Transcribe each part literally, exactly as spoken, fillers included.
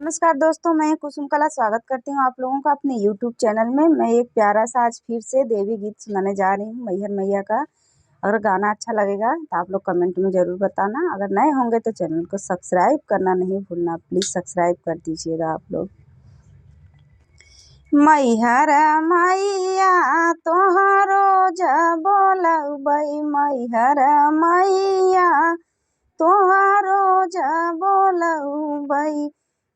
नमस्कार दोस्तों, मैं कुसुम कला स्वागत करती हूँ आप लोगों का अपने YouTube चैनल में। मैं एक प्यारा सा आज फिर से देवी गीत सुनाने जा रही हूँ मैहर मैया का। अगर गाना अच्छा लगेगा तो आप लोग कमेंट में ज़रूर बताना। अगर नए होंगे तो चैनल को सब्सक्राइब करना नहीं भूलना, प्लीज सब्सक्राइब कर दीजिएगा आप लोग। मैहर मैया तोहरो जा बोलउबई, मैहर मैया तोहरो जा बोलउबई।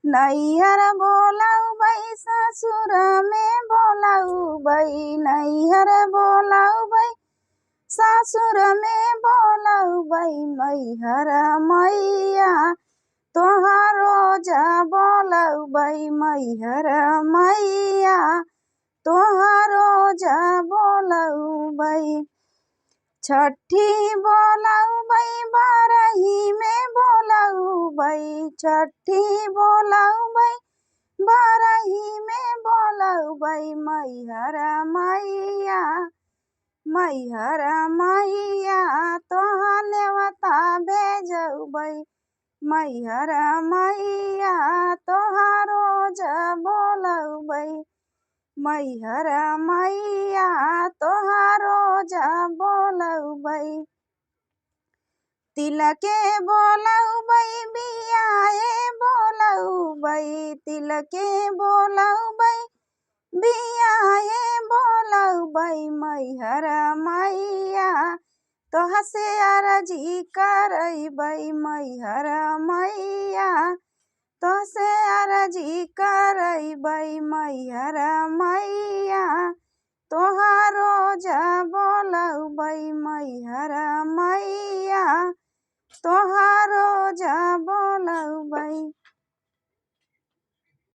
नैहर बोलउबई, ससुर में बोलउबई, नैहर बोलउबई, ससुर में बोलउबई। मैहर मैया तोहरो जा बोलउबई, मैहर मैया तोहरो जा बोलउबई। छठी बोलउबई, बारही में बोलउबई, छठी बोलउबई, बारही में बोलउबई। मैहर मैया, मैहर मैया तोहा नेवता भेजउबई, मैहर मैया तोहरो जा बोलउबई, मैहर मैया तोहरो जा बोलउबई। तिलके बोलउबई, बियाहे बोलउबई, तिलके बोलउबई, बियाहे बोलउबई। मैहर मैया तोहसे अरजी करइबई, मैहर मैया तोहसे अरजी करइबई। मैहर मैया तोहरो जा बोलउबई, मैहर मैया तोहरो जा बोलउबई।